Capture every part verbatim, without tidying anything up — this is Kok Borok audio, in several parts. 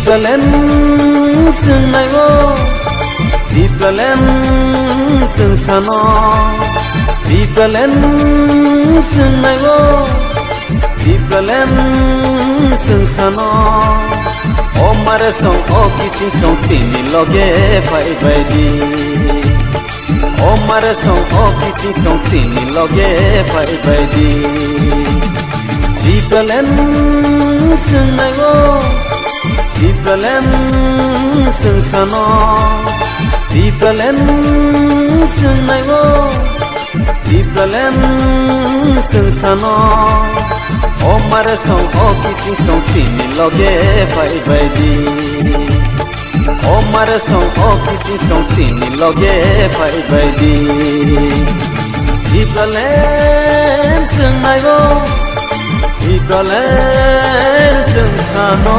Tipraland swngnai-o, Tipraland swngsano, Tipraland swngnai-o, Tipraland swngsano. O mare song, o kising song, chini loge phai bai di. O mare song, o kising song, chini loge phai bai di. Tipraland swngnai-o, Tipraland swngsano, Tipraland swngnai-o, Tipraland swngsano. O mare song, o kising song, chini loge phai bai di. O mare song, o kising song, chini loge phai bai di. Tipraland swngnai-o, Tipraland swngsano.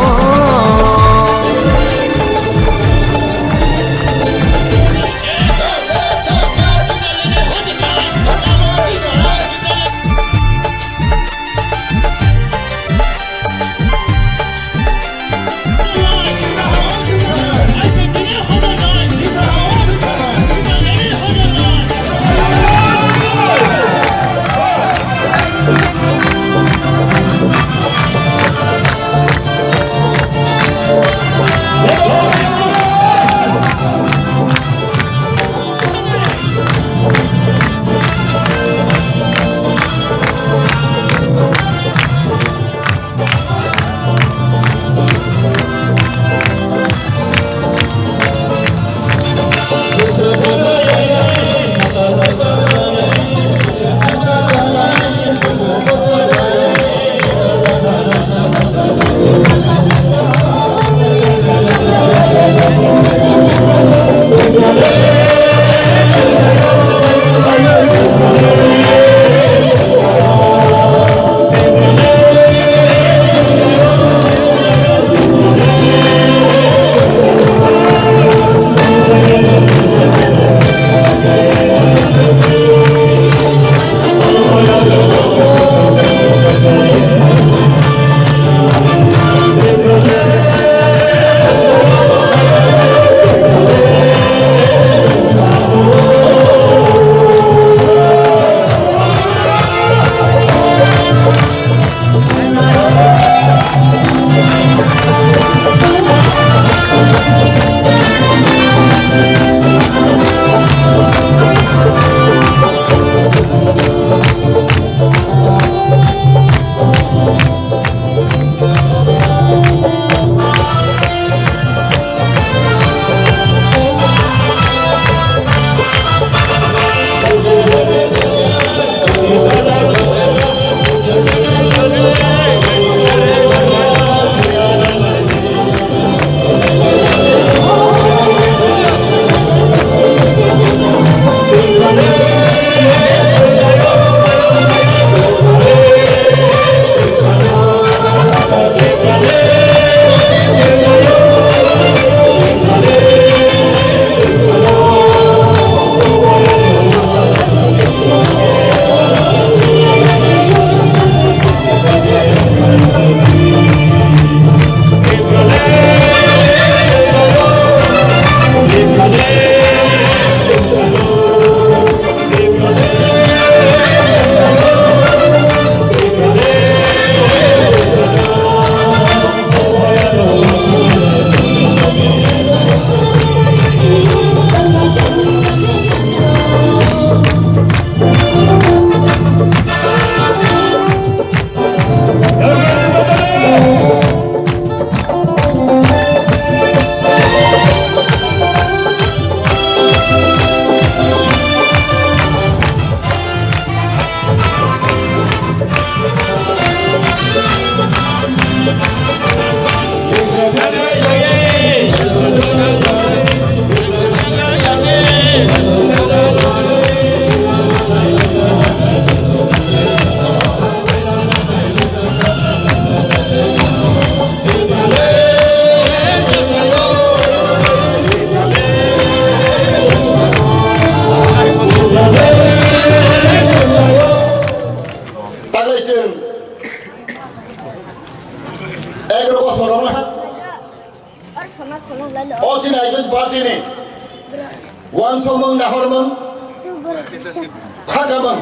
Bang,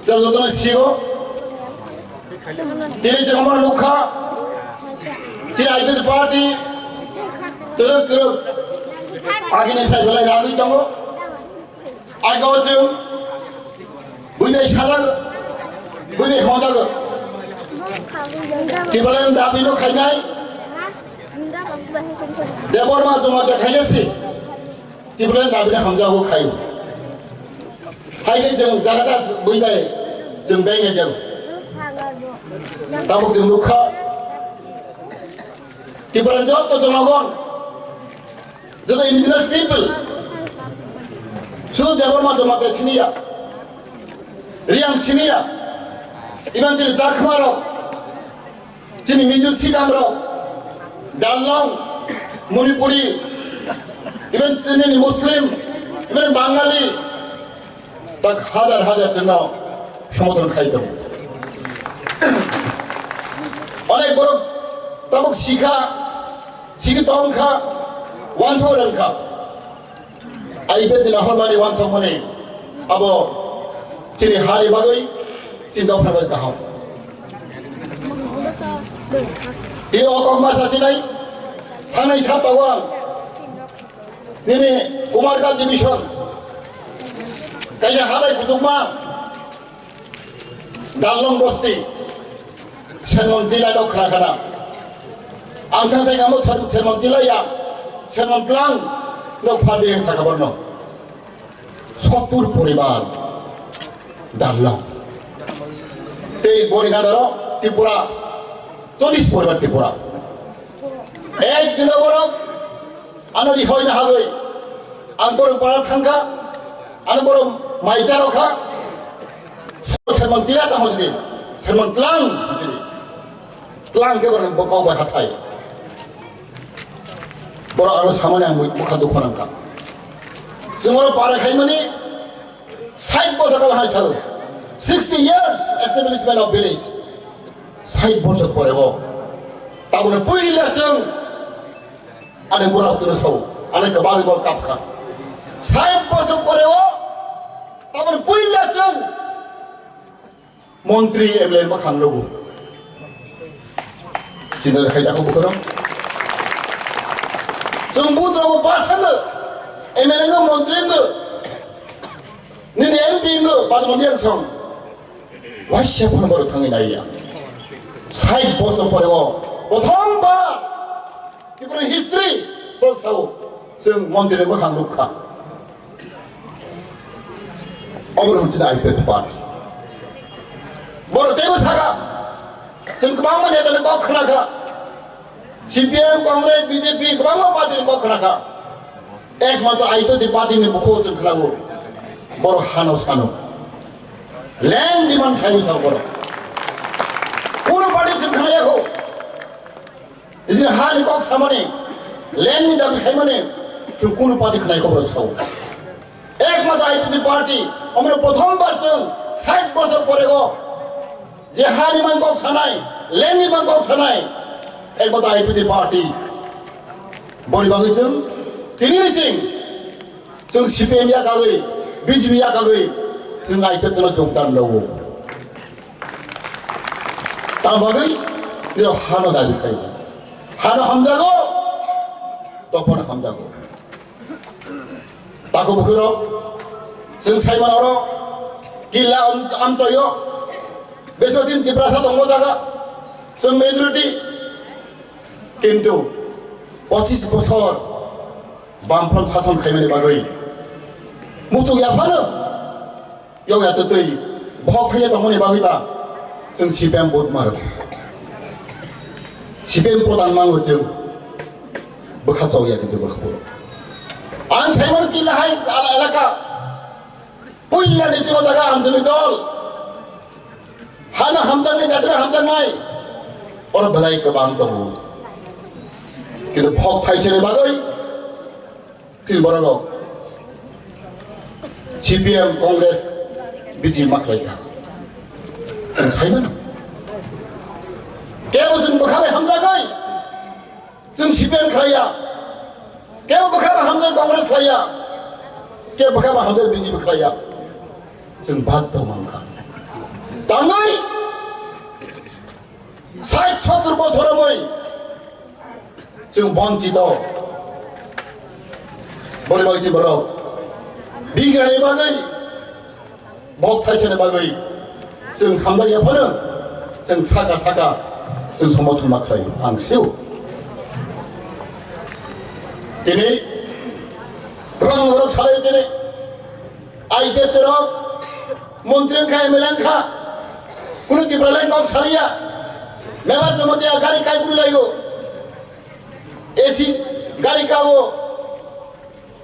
tei jotono sigo. Tini chwng omo nukha. Tini I P F T party twrwk twrwk agini sai belai ragwi tongo. Ago chwng buini sajak, buini hojak. Tiprani dabi no khainai. Debbarma Jamatia khaiyasi. Tiprani dabi no hamjago khai. Hai khe chwng jaga jaga buibai chwng beng ejak. Tabuk chwng nukha. Tiprani joto jonogon. Joto indigenous people. Sudu Debbarma Jamatia siniya. Reang siniya. Iman chini Chakma rok. Chini Mizo Sikam rok. Darlong, Manipuri. Iman chini Muslim. Iman Bangali. Tak hajar hajar chwngno somothono khai tongo. Onek borok tabuk sikha, sigi tongkha, wansok rwngkha. Ai bedina hormani wansokmani abo chini hani bagwi, chini dophani bagwi kaham. Tini o kok ma sasinai, thangnai saptao ang nini Kumarghat division kaisa halai kuchukma Darlong bosti Sermon Tilai rok khna khna. Ang thang sai kamo Ser-, Sermon Tilai ya, Sermon Tlang no pha de sa khabar no. Sottur poribar Darlong. Tei boni gana ro Tripura, chollis poribar Tripura. Ek dino borok ano rihoi na hagoi. Ang borok para thangkha, ano borok mai charokha. Sermon Tilai tamo sini, Sermon Tlang sini. Tlang khe borok bo kok bai hathai. Borok ano samani ang bukha dukho nangkha. Chwng oro para khaimani sait bosor kala hai salo. Sixty years establishment of village. Sait bosor pore o. Tabukni puila chwng Ani borok chwng sao, ani kwbangni borok kapkha. Sait bosor pore o, taboni puila chwng montri M L A mwkhang nugo. Chini khai dakho bukhoro. Chwng buthrogo pasango, M L A ngo, montri ngo, nini M P ngo, bajmani ang song. Waisa phano borok thangwi naiya. Sait bosor pore o, prothom bar. Tripura history, borok sao, chwng montri ni mwkhang nukha. Obo rok chini I P F T party. Borok teibo saka, chwng kwbangma neta ni kok khnakha. C P M, Congress, B J P, kwbangma party ni kok khnakha. Ekmatro I P F T party ni bukhuk chwng khnago. Borok hano sano. Land demand khlaio sa borok. Kuno party chwng khnayakho. Nijini hani kok samani, land ni dabi khaimani, chwng kunu party khnai kok rok sao. Ekmatro I P F T party, omoni prothom bar chwng sait bosor pore go, je hani man kok sanai, land ni man kok sanai, ekmatro I P F T party. Boni bagwi chwng, tini ni chwng, Chwng C P M yakagwi, B J P yakagwi, chwng I P F T no jogdan rwo. Tamo bagwi, nirok hano dabi khai. Hano hamjago, topon hamjago. Tako bukhurok, chwng saiman oro, killa am-, amtoyo, beso din Tiprasa tongo jaga, chwng majority, kintu pochis bosor, Bamfront sason khaimani bagwi muchuk yaphano yokya twtwi bohok thaiya tongmani bagwi ba chwng C P M vote maro. C P M prodan mango chwng bwkha chokya kintu bwkha puro. Ang saimano killa hai ala elaka puilla ni singo jaga Anjali dol. Hano hamjaknai, jatira hamjaknai. Oro belai kwbang tongo. Kintu phok thaisani bagwi tin borok rok C P M, Congress, B J P ma khlai kha. Saimano. Kebo chwng bwkha bai hamjagwi. Chwng C P M khlaiya, kebo bwkha ba hamjak Congress khlaiya, kebo bwkha ba hamjak B J P khlaiya. Chwng bad tongmang kha. Tangwi sait sottor bochor wngwi chwng bonchito. Boni bagwi chwng borok bigrani bagwi, bok thaisani bagwi chwng hamjakya phano chwng saka saka chwng somorthon ma khlai ang sio. Tini kwbang borok salai tini. I P F T rok montri wngkha, M L A wngkha, kunu Tripura lai kok saliya. Member Jamatia gari kai guri laigo, A C gari kago,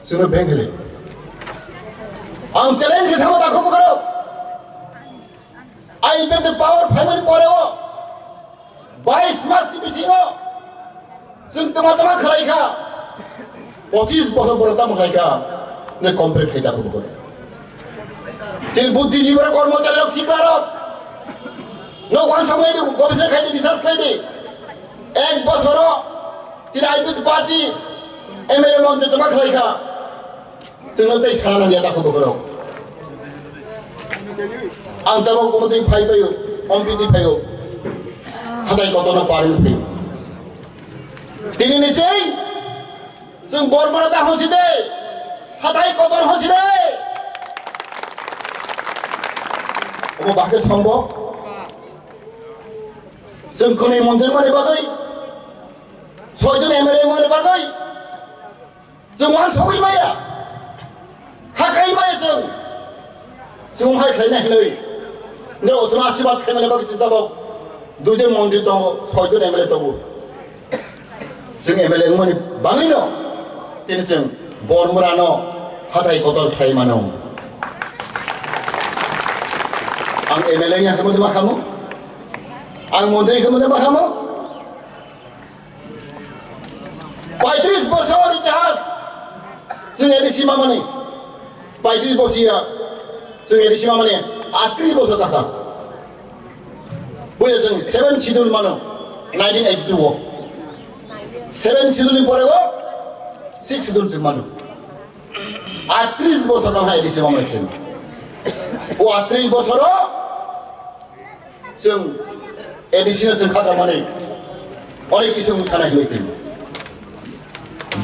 chwngno bengkhe le. Ang challenge khe samo dakho bwkharo. I P F T power phaimani poreo bais mas ni bisingo chwng tongma tongma khlai kha, pochis bochor borok tamo khlai kha, ne complete khai dakho bwkharo. Chini buddhijibi rok, kormochari rok, sikla rok, no wansoknai di, gobisna khai di, research khai di. Ek bochoro chini I P F T party M L A montri tongma khlai kha. Chwngno tei sana nangya dakho bwkharo. Ang tabuk omo twi phai phaio, omo twi phaio. Hatai kotorno pari phaio. Tini ni chwng chwng Bormara ta hosi de. Hatai kotor hosi de. Omo bahai sombo. Chwng kwnwi montri mani bagwi, soijon M L A mani bagwi. Chwng wansugwi maya, hakai maya chwng. Chwng hai khlaina hinwi. Nrao chwng asirwad khlaimani bagwi chwng tabuk duijon montri tongo, soijon M L A tongo. Chwng M L A wngmani bagwino tini chwng Bormorano hatai kotor khlai mano. Ang M L A wngya khe mode ma khamo? Ang montri khe mode ma khamo? Paitris bosor itihas chwng A D C mamani. Paitris bosor ya chwng A D C mamani. Atris bosor kaka. Buya chwng seven schedule mano nineteen eighty-two o. Seven schedule ni pore o six schedule chwng mano. Atris bosor kaka A D C mamani chwng. O atris bosor o Chwng A D C no chwng kha tangmani onek kisa wng thana hinwi twi.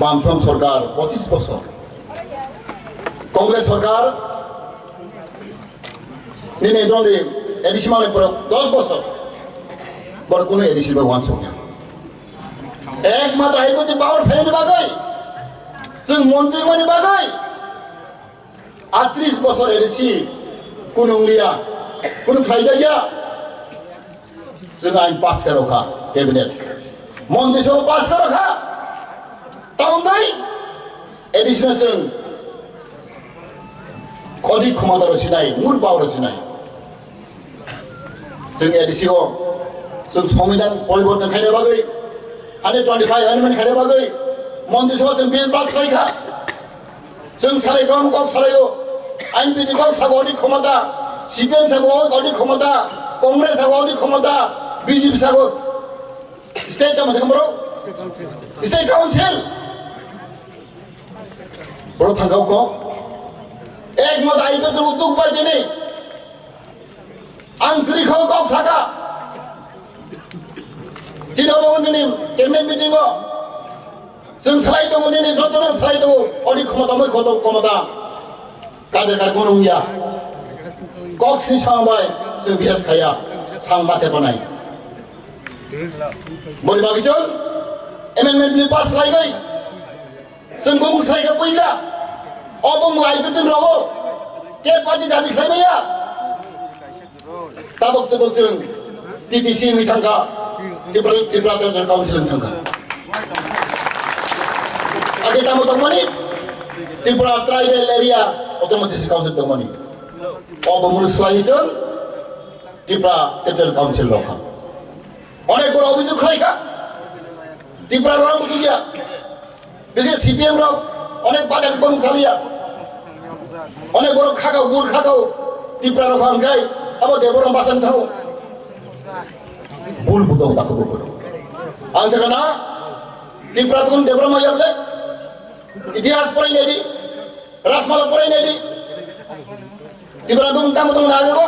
Bamtham sorkar pochis bosor, Congress sorkar nini dongdi A D C mani pore dos bosor, borok kunu A D C bai wansokya. Ekmatro hai bwtwi power phaini bagwi, chwng montri mani bagwi, Atris bosor A D C kunu wngya, kunu khlaijakya. Chwng ain pass kha rokha, cabinet. Montri sabha pass kha rokha. Tamoni A D C no chwng kodi khomota rw sinai, mur bao rw sinai. Chwng A D C o chwng Songbidan poriborton khaina bagwi, hundred twenty-five amendment khaina bagwi Montri Sabha chwng bill pass khlai kha. Chwng salai kha, kok salai o, I N P T kok sago odi khomota, C P M sago odi khomota, Congress sago odi khomota, B J P sago state tamo se kamro? State Council. Boro thangkha kok. Ek mot I P F T utuk bai tini. Ang chwri kho kok saka. Chini obo nini cabinet meeting o. Chwng salai tongo nini joto no salai tongo. Odi khomota moi khoto khomota. Kaje kar kono wngya. Kok sini sambai chwng bias khaya. Sang mate panai. Bori bagi chwng amendment bill pass lai gai. Chwng bumung sai khe puila. O bumung I P F T rogo. Ke party dabi khlai maya. Tabuk tabuk chwng T T C wngwi thangkha. Tripura, Tripura Territorial Council wng thangkha. Age tamo tongmani? Tripura Tribal Area Autonomous District Council tongmani. O bumung swlaiwi chwng Tripura Territorial Council rokha. Onek boro obhijog khlaikha. Tripura rang bujia. Bisi C P M rok onek badak bong salia. Onek borok khakao, bul khakao. Tripura rok hangkai abo Debbarma basang thao. Bul budok dakho bukoro. Ang sakana Tripura tun Debbarma yable. Itihas porai nai di. Rajmala porai nai di. Tipra bumung tamo tong na bo?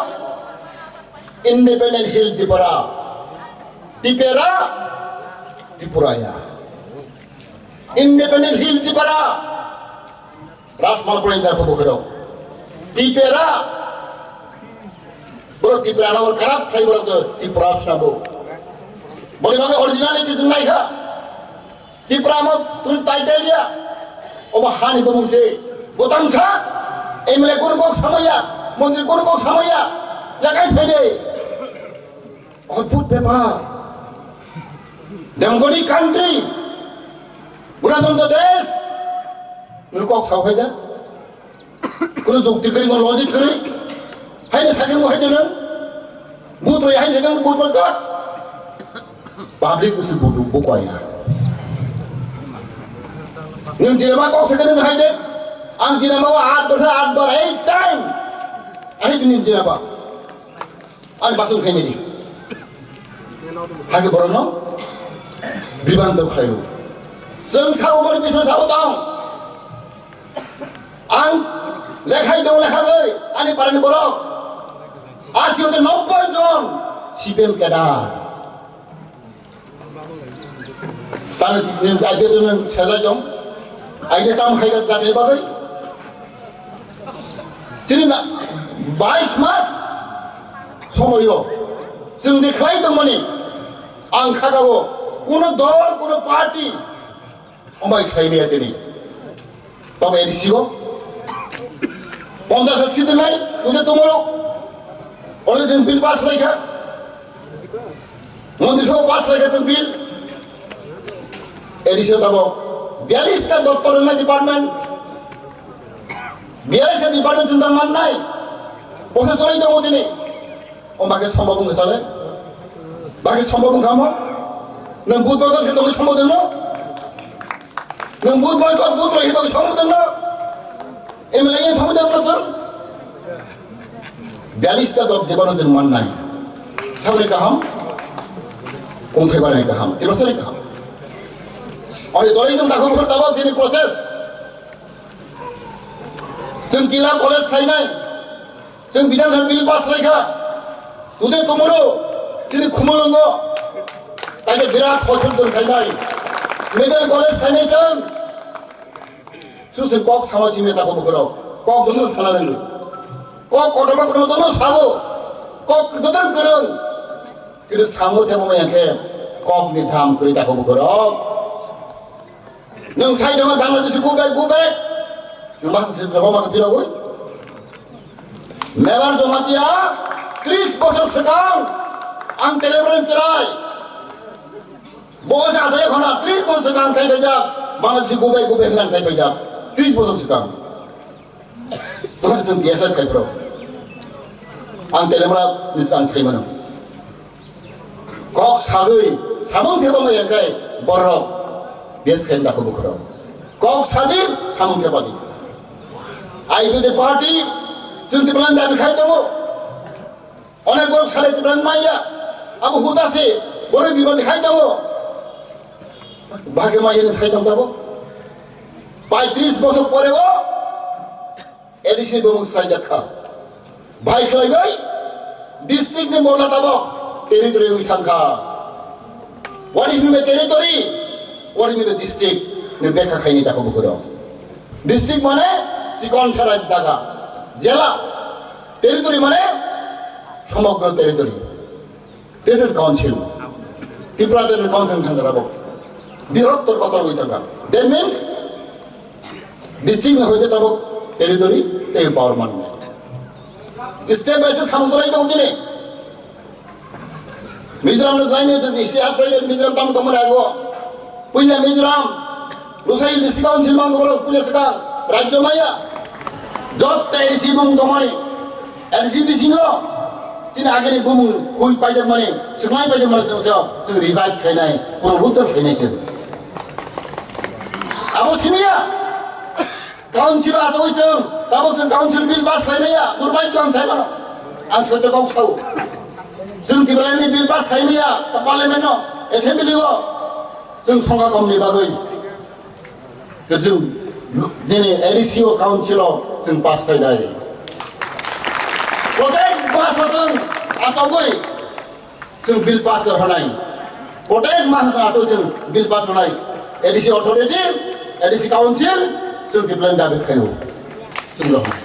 Independent Hill Tipra. Tipra, Tripura ya. Independent Hill Tipra. Rasmal Purenda ko bukhero. Tipra. Bro Tipra na bor karap khai bro to Tipra sabo. Bori bagi originality jeng nai kha. Tipra mo tun title ya. Oba hani bumung se. Botang sa. M L A kono kok samaya. Mondir kono kok samaya. Jagai phede. Odbhut bepar. Democratic country. Gunatantro desh. Nwng kok sao hai da? Kuno jukti kwrwi, kuno logic kwrwi. Hai na sakhe mo hai da nwng? But rwi hai sakhe but rwi kok. Public usi but bu koi ya. Nwng jinama kok sakhe nwng hai de. Ang jinama o aat bar, aat bar, eight time. Ahi bini jinama. Ani basung khaimani. Hake borokno bibranto khlaio. Chwng sao bori bising sao tong. Ang lekhai tong lekhagwi ani parani borok. Asi hote nobboi jon C P M cadre. Tani nini I P F ni sejak tong. I P F tam khai jatni bagwi. Chini na bais mas somoyo. Chwng je khlai tongmani. Ang khakao kuno dol, kuno party. Omai khlai maya tini. Tamo A D C o ponchash seat nai, tute tomorrow. Ore din bill pass lai kha. Montri Sabha pass lai kha tong bill. A D C o tamo biyalish ta doptor na department. Biyalish ta department chwng tang man nai. Process cholai tongo tini. O bagwi sombok wngkha sale? Bagwi sombok wngkha mo? Nwng but boycott khe tongwi sombok dwngno? Nwng but boycott, but roi khe tongwi sombok dwngno? M L A sombok dwngno chwng? Biyalish ta dop debano chwng mannai. Saboni kaham? Kongthai banai kaham. Tibasani kaham. Oi, tolai nwng takhuk bukhuk tabo tini process. Chwng kila college khlainai. Chwng Bidhan Sabha bill pass khlai kha. Today tomorrow chini Khumulwngo kaisa birat hospital khainai. Medical college khainai chwng. Susu kok sama simi tako bukhurok. Kok jono sana rwngwi. Kok kotorma kotorma jono sago. Kok joto kwrwng. Kini samo thebo maya khe kok ni tham kwrwi tako bukhurok. Nwng sai tongma Bangladesh go back, go back. Nwng ma se rohoma ka phirogwi. Mebar Jamatia tris bosor swkang ang telephone cherai. Bo se asai khona tris bosor swkang sai bajak. Bangladesh go back, go back nang sai bajak. Tris bosor swkang. Tokha chwng B S F khai pro. Ang telemra ni ang sai mano. Kok sagwi samung theba maya kai borok bes khen dakho bukhoro. Kok sadi samung theba di. I P F T party chwng Tipraland dabi khai tongo. Onek borok salai Tipraland maya. Abo huta se borok bibani khai tongo. Bhage maya ni sai tong tabo. Paitris bosor pore o A D C ni bumung swlaijak kha. Bai khlaiwi district ni borna tabok territory wngwi thang kha. What is mean by territory? What is mean by district? Ni bekha khaini dakho bukhuro. District mane chikon sarai jaga. Jela. Territory mane somogro territory. Territory Council, Tripura Territory Council thangkha abo. Bihottor kotor wngwi thangkha. That means, district ni hoite tabok territory tei power manwi. Step by step samung cholai tongo chini. Mizoram no jai ni isi hat pai Mizoram tam tongmani ago. Puila Mizoram, Lusai District Council mang borok puila saka rajyo maya. Jot A D C bung tongmani, A D C bisingo chini agini bumung hui paijak mani, swmai paijak mani chwng chwng chwng revive khainai, punoruddhar khainai chwng. Abo simiya, council asogoi chwng, tabok chwng council bill pass khainaiya, durbai khe ang sai mano. Ang soito kok sao. Chwng Tipraland ni bill pass khainaiya, parliament no, assembly o. Chwng songkha komni bagwi. Kwchwng nini A D C o council o chwng pass khainai. Protek maso chwng achogwi chwng bill pass khe rwnai. Protek maso chwng achogwi chwng bill pass rwnai. A D C authority, A D C council chwng development dabi khlaio. Chwng rwnai.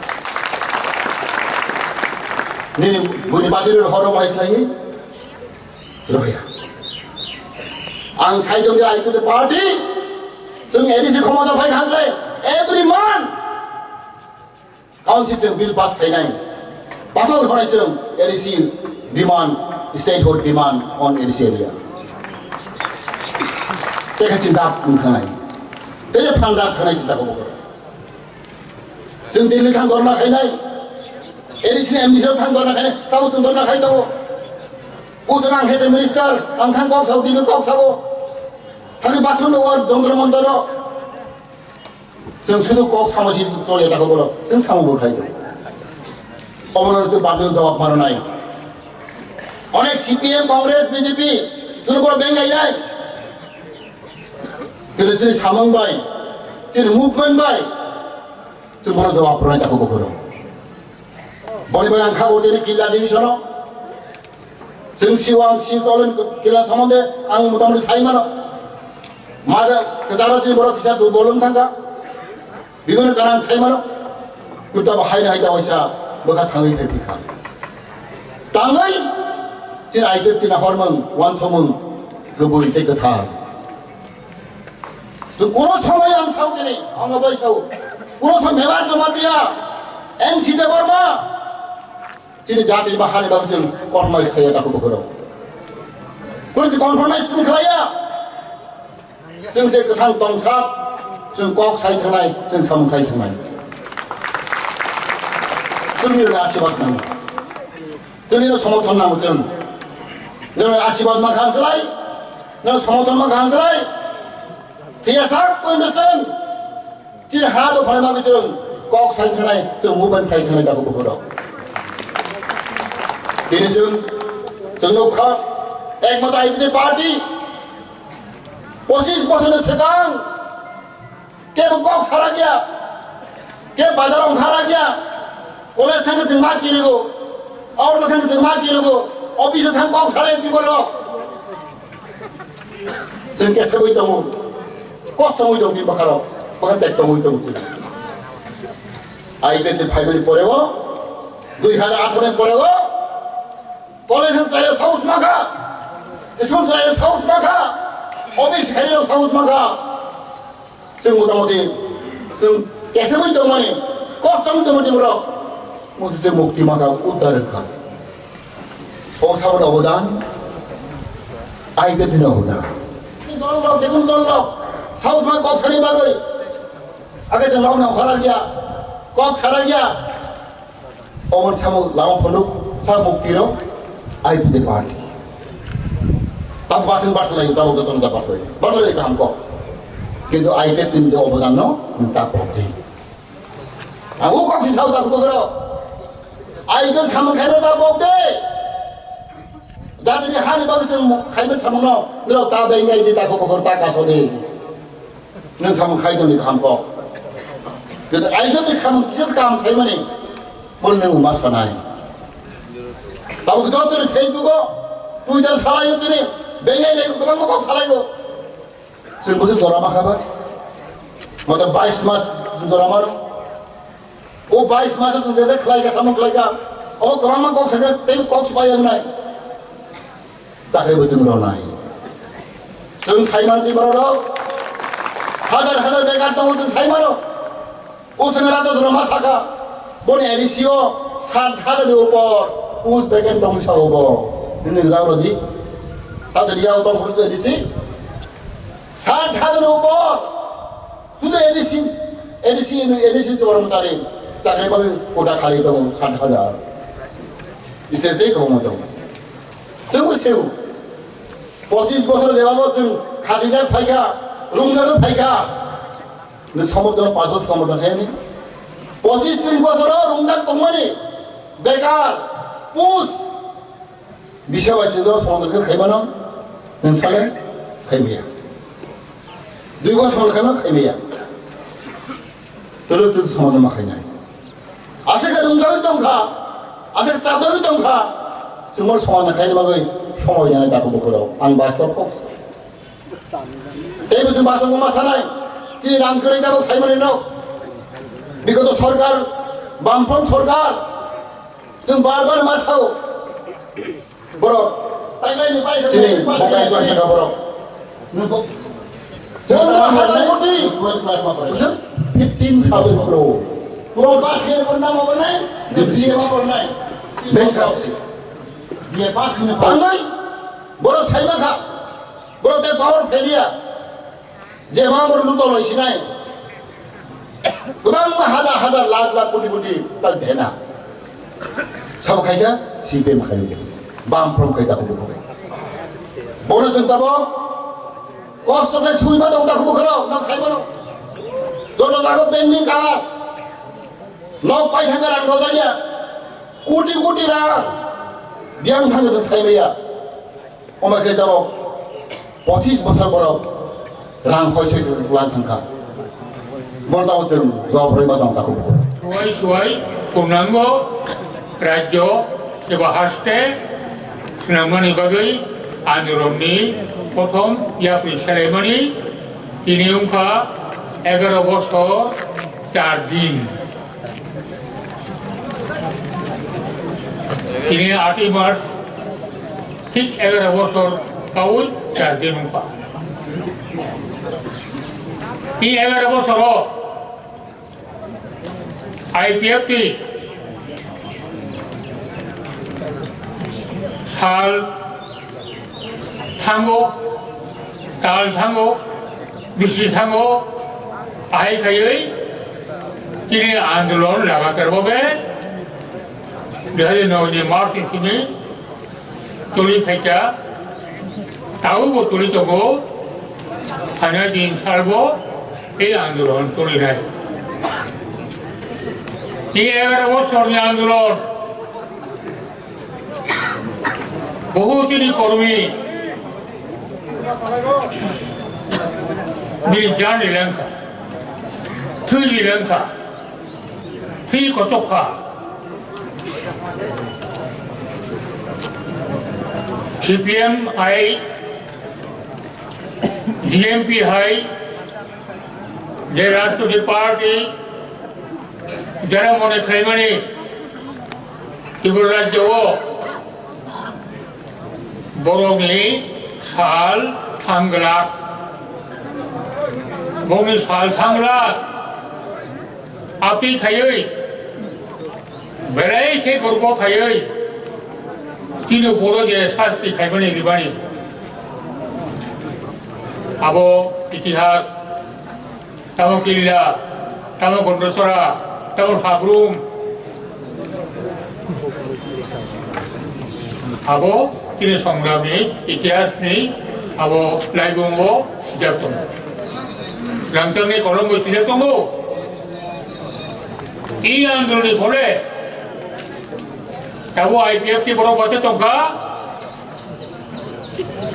Nini buini bagwi rw horo bai khlaiwi rwya. Ang sai jong I P F T party chwng A D C khomota phai kha khlai every month. Council chwng bill pass khainai. Pathor hwnai chwng A D C demand, statehood demand on A D C area. Tei khe chinta wng thangnai. Tei je phan rak thangnai chinta kok bokor. Chwng Delhi thang dorna khainai. A D C ni M D C thang dorna khainai. Tamo chwng dorna khai tongo. O chwng ang khe chwng minister, ang thang kok sao, Delhi kok sao. Thangwi bathroom o, jontro montro. Chwng sudu kok samasi chole ta khoboro, chwng samung bo khai. Omono chwng public jawab maro nai. Onek C P M, Congress, B J P, chwng boro beng gai nai. Kile chini samung bai, chini movement bai, chwng boro jawab maro nai ta khoboro. Boni bai ang kha bo tini Killa division o. Chwng siwang si cholen kila somonde ang motamoti sai mano. Maja kwcharo chini borok kisa durbol wng thangkha. Bibino kanan sai mano. Kunta bo haina hai da waisa bwkha thangwi phai phikha. Tangwi chini I P F T na hormung wansomung kwbwi tei kwthar. Chwng kuno somoi ang sao tini, ang bai sao. Kuno somoi Mevar Jamatia, N C Debbarma, chini jati bahani bagwi chwng compromise khaiya takhuk bukhurok. Kunu chwng compromise chwng khlaiya. Chwng je kwthang tongsa, chwng kok sai thangnai, chwng samung khai thangnai. Chwngni rwna asibad nango. Chwngni rwna somorthon nango chwng. Nini asibad mankha ang kwlai, nini somorthon mankha ang kwlai. Thwiya sak pointo chwng. Chini ha do phalai ma chwng kok sai thangnai, chwng movement khai thangnai dabu bukhurok. Tini chwng, chwng nukha, ekmato I P F T party, pochis bochorni swkang, kebo kok sarakya, ke bazar ongkharakya, college thangkhe chwng ma kirigo, auto thangkhe chwng ma kirigo, office thang kok sarai chiborok. Chwng khe segwi tongo, kosongwi tong di bwkharok, bwkha tek tongwi tongo chwng. I P F T phaimani poreo, dui hajar atharo ni poreo, college chwraino saus makha, school chwraino saus makha, office khairok saus makha. Chwng motamoti chwng kesegwi tongmani, kosong tongmani borok mujute mukti maka uddar wngkha. O saboni obodan, I P F T ni obodan. Dolrok, jekun dolrok, saus ma kok sani bagwi, age chwng rok nang khara gya, kok sara gya. Omo samo lama phunuk sa mukti rok I P F T party. Tabuk basing basalai, tabuk joton da basalai. Basalai kaham kok. Kintu I P F T ni obodan no ta kok di. Ang u kok si sao ta kubagro. I P F T samung khaina ta kok de. Jatini hani bagwi chwng khaima samung no, nirok ta bengai di ta kubagro ta kaso di. Nwng samung khai tongni kaham kok. Kintu I P F T ni kaham, kisa kaham khaimani, bono nwng ma sanai. Tabuk joto ni Facebook o, Twitter salai o tini, bengai lai kwbangma kok salai o. Chwng bwswk jora ma kha ba? Moto bais mas jora mano. O bais mas o chwng je je khlai kha, samung khlai kha. O kwbangma kok sakha, tei kok swbai wngnai. Chakri bo chwng rwnai. Chwng saiman chwng borok rok. Hajar hajar bekar tongo chwng saimano. O chwng rato jora ma sakha. Boni A D C o sat hajar ni upor post vacant tong sa obo. Nini rao rodi. Hajar yao tong A D C. Sat hajar ni upor. Juda A D C, A D C, A D C chwng rok chari. Chakri bagwi kota khali tongo sat hajar. Isor tei kwbangma tongo. Chwngbo seo. Pochis bochor jeba bo chwng khatijak phaikha, rungjagwi phaikha. Nwng somorthon, panch bochor somorthon khaiyani. Pochis tris bochor o rungjak tongmani. Bekar, pus. Bisa bai chwng somorthon khe khaimano. Nwng sale khaimaya. Dui bochor somorthon khaima khaimaya. Tolo tolo somorthon ma khainai. Aswk khe rungjagwi tongkha. Aswk chapjagwi tongkha, chwngno soman khaina bagwi somoi nai dakhubukhurok. Ang bastob kok. Tei bwswng basongo ma sanai, chini rang kwrwi tabuk saimani no. Bigoto sorkar, Bamfront sorkar, chwng bar bar ma sao. Borok, chini mokai tongkha borok. Chwng hajar koti. Fifteen thousand crore. Borok bas khe borna ma bornai, B M ma bornai. Bankruptcy. Bangwi, borok saimankha. Borok tei power phelia. Je ma borok lutong lai sinai. Kwbangma hajar hajar lakh lakh koti koti tak dena. Sabo khaikha C P M khai. Bamfront khai dakhubukhurok. Bono chwng tabuk kosto khe sui ma tong dakhubukhurok, nang sai mano. Joto jaga pending kas. Nok paithangkha rang rwjakya. Koti koti rang. Biyang thangkha chwng sai maya. Omo khe tabuk pochis bochor borok rang khoi soi lang thangkha. Bono tabuk chwng jawab rwima tong dakhubukhurok. Suwai suwai purnango rajyo eba haste swnamnani bagwi andolonni prothom yapri selaimani tini wngkha egaro bosor char din. Tini atwi mas thik egaro bosor kaui char din wngkha. I egaro bosoro I P F T sal thango, tal thango, bisi thango, ahai khaiwi chini andolon lagatar bobe dui hajar noi ni March simi tuli phaikha, taubo tuli tongo, phaina din salbo ei andolon tulinai. Ni egaro bosorni andolon, Bohu chini kormi bini jan rilangkha, thwi rilangkha, thwi kochokha. C P M hai, G M P hai, je rajniti party, jara mone khlaimani, Tripura rajyo o borokni sal thangla, borokni sal thangla, api khaiwi, belai khe gorbo khaiwi, chini poro je sasti khaimani ribani, abo itihas. Tamo Killa, tamo Gondosora, tamo Sabrum. Abo chini songramni, itihasni, abo laibungo sijak tongo. Rangchakni kolombo sijak tongo. I andoloni phole tabo I P F T borok bacha tongkha.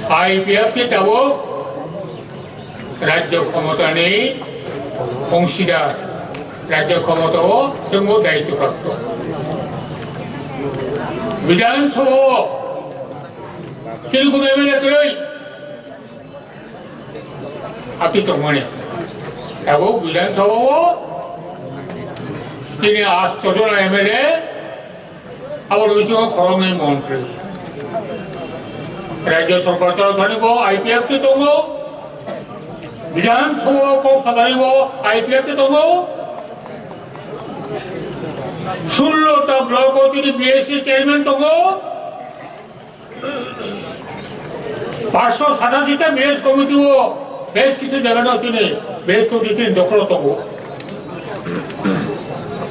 I P F T tabuk rajyo khomotani ongsidar, rajyo khomota o chwngbo daityo prapto. Bidhan Sabha o chini kuno M L A kwrwi atwi tongmani. Tabuk Bidhan Sabha o chini asto jona M L A Abo bisingo khoroknwi montri. Rajya sorkar chalathani bo I P F T tongo. Bidhan Sabha o kok sathani bo I P F T tongo. Sullo ta block o chini B S C chairman tongo. Paanch sho satashi ta village committee o besh kichu jaga no chini village committee chini dokhol o tongo.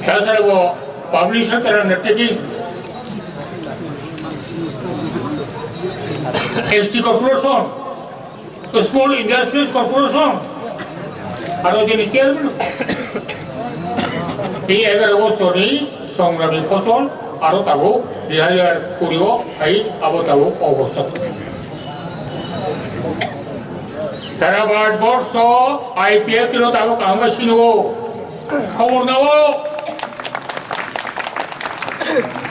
Tasara bo public sector undertaking, S T corporation, small industries corporation, aro chini chairman. Ei egaro bosorni songramni phosol aro tabuk dui hajar kuri o hai abo tabuk obostha. Sara Bharat borsho I P F T no tabuk kaham khe sini o. Khobor nao.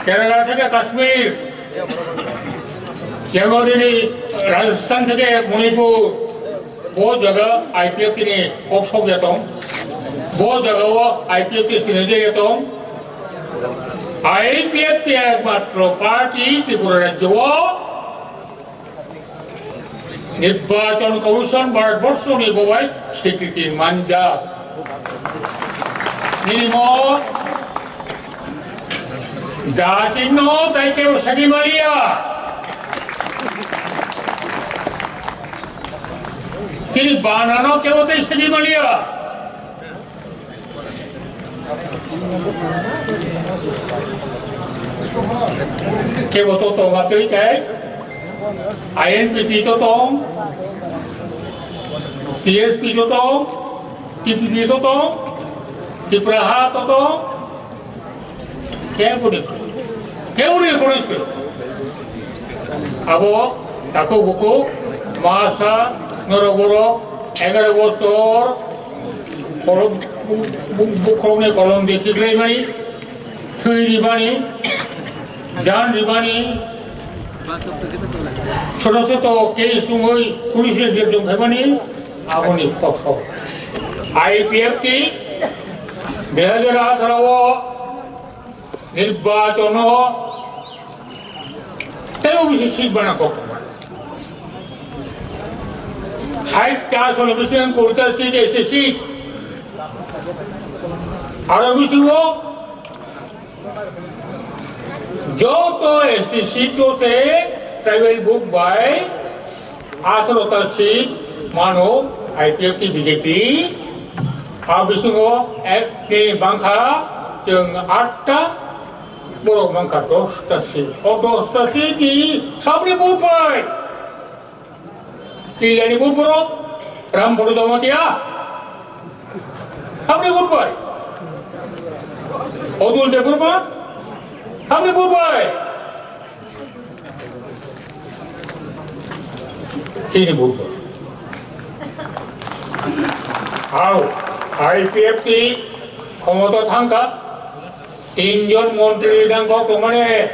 Kerala theke Kashmir, yango nini Rajasthan theke Manipur, bo jaga I P F T ni kok sok ya tong, bo jaga o I P F T sinijak ya tong. I P F T ekmatro party Tripura rajyo o Nirbachon Commission Bharatborsho ni bobai swikriti manjak. Nini mo da singno tai kebo sagi maliya. Chini bana no kebo tai sagi maliya. Kebo to tong atwi tei I N P T to tong, T S P to tong, T P P to tong, Tipra Ha to tong, kebo ni, kebo ni kono iske. Abo takhuk bukhuk masa norok borok egaro bosor kolom, bu-, bu-, bukhukni kolom bisi khlaimani, thwi ribani, jan ribani, soto soto case wngwi police ni birjong khaimani, aboni kosok. I P F T dui hajar atharo o Nirbachon o tei O B C seat bana kok. Sait ta asoni bising kurita seat S T seat. Aro bisingo joto S T seat o se tribal vote bai Atharo ta seat mano I P F T B J P. A bisingo ek nini bangkha chwng atta, borok bangkha dos ta seat. O dos ta seat ni sabni vote bai. Killani vote borok Ram Bhoru Jamatia. Sabni vote bai. Odul Debbarma. Sabni vote bai. Chini bujo. Hao, I P F T khomota thangkha, tinjon montri nang kok tongmani.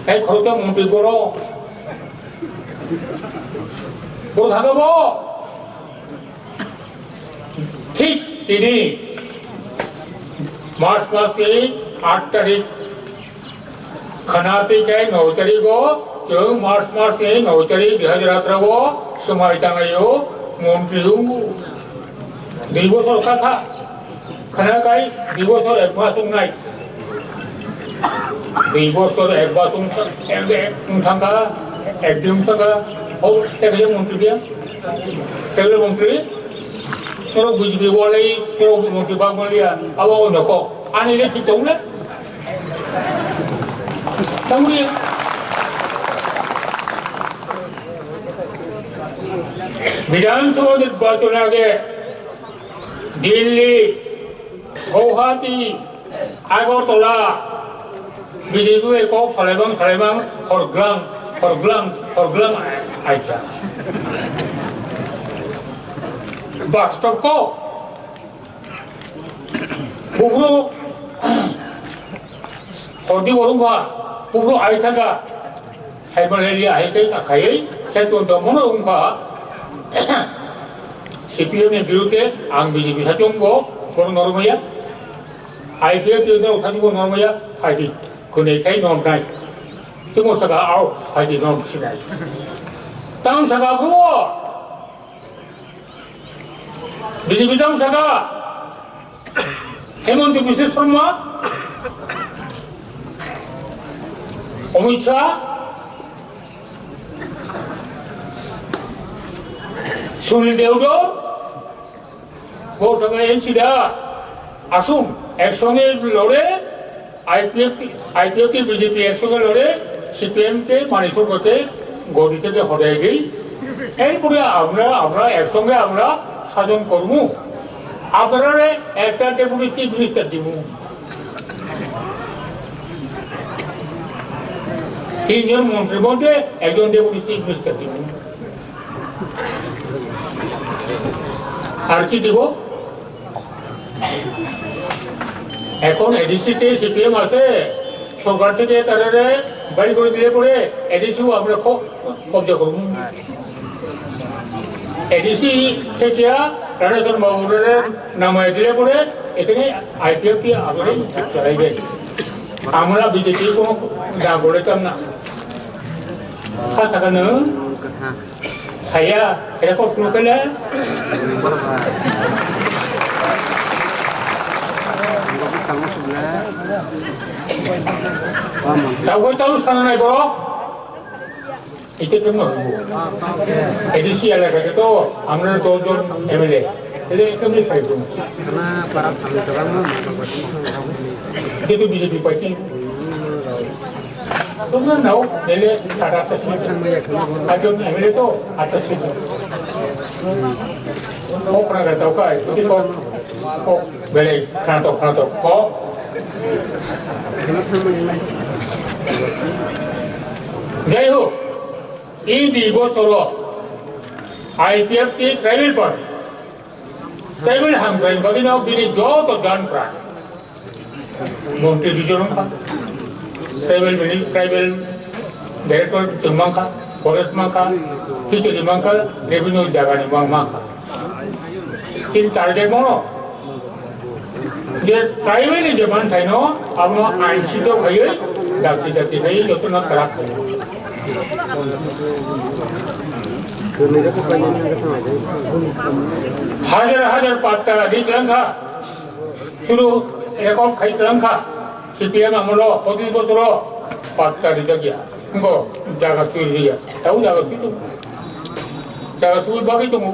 Hai khoroksa montri boro. Boro thangkha bo. Thik tini March masni aat tarik khana twi khe noi tarigo, chwng March masni noi tarik dui hajar atharo o swmai tangaio montri wngo. Dui bosor kha kha. Khana kai dui bosor ek mas wngnai. Dui bosor ek mas wng, ek, ek wng thangkha, ek din wng thangkha. Hau, tei khe montri dia. Tei montri. Norok B J P walai, norok montri bag maliya. Abo ono kok. Ani le thik tong le. Tangri. Bidhan Sabha nirbachon age Delhi, Guwahati, Agartala, B J P bai kok salaimang salaimang horglang, horglang, horglang aisa. Bastob kok. Bubru hordi borung kha, bubru ai thaka. Hai malaria hai kai ka khai, sai to do mono ungkha. C P M ni birute ang B J P sachung bo, bono normaya. I P F ni no sachung bo normaya, hai di, kunai khai nom nai. Sumo saka au, hai di nom sinai. Tang saka bo, B J P jang saka, Hemanta Biswa Sarma, Amit Shah, Sunil Deodar, bo saka N C da, asung, ek songe lore, I P F T, I P F T B J P একসঙ্গে লড়ে, সিপিএম কে, মানিক সাহাকে, গদি থেকে হটাই দেই। এরপরে আমরা, আমরা একসঙ্গে আমরা শাসন করব। আপনারা একটা ডেপুটি চিফ মিনিস্টার দিব। তিনজন মন্ত্রীর মধ্যে একজন ডেপুটি চিফ মিনিস্টার দিব। আর কি দিব? এখন এডিসিতে সিপিএম আছে, সরকার থেকে তারারে বাড়ি করে দিলে পরে এডিসিও আমরা খুব কবজা করব। এডিসি থেকে রাধাচরণ বাবুরে নামায় দিলে পরে এখানে আইপিএফ কি আগরে চালাই যায়। আমরা বিজেপি কোনো দাম বলেতাম না। সাসাকানো Saya, era ko pulukela. Tahu tahu sana naik bro. Itu kan mau. Edisi ala kata tu, amna dojon M L A. Ele itu ni saya tu. Itu bisa dipakai. Tunggu nau, M L A ada atas ni. Ajo M L A tu atas ni. Kok pernah kata kau, itu kok, kok beli, kena tok, kena tok, kok. Jai ho, idi bosoro, IPFT tribal party, tribal hamkrai bagino bini joto jan prai. Montri duijon wngkha, tribal mini-, tribal director chwng mankha, forest mankha, fishery mankha, revenue jagani mang mankha. Chini target bono je tribal ni je manthaino abono ain sito khaiwi dakti dakti khaiwi jotono kwrak khaio. Hajar hajar patta ri kwlangkha. Suru record khai kwlangkha, C P M amolo pochis bosoro patta rijak ya. Ngo jaga sui riya. Tau jaga sui tongo. Jaga sui bagwi tongo.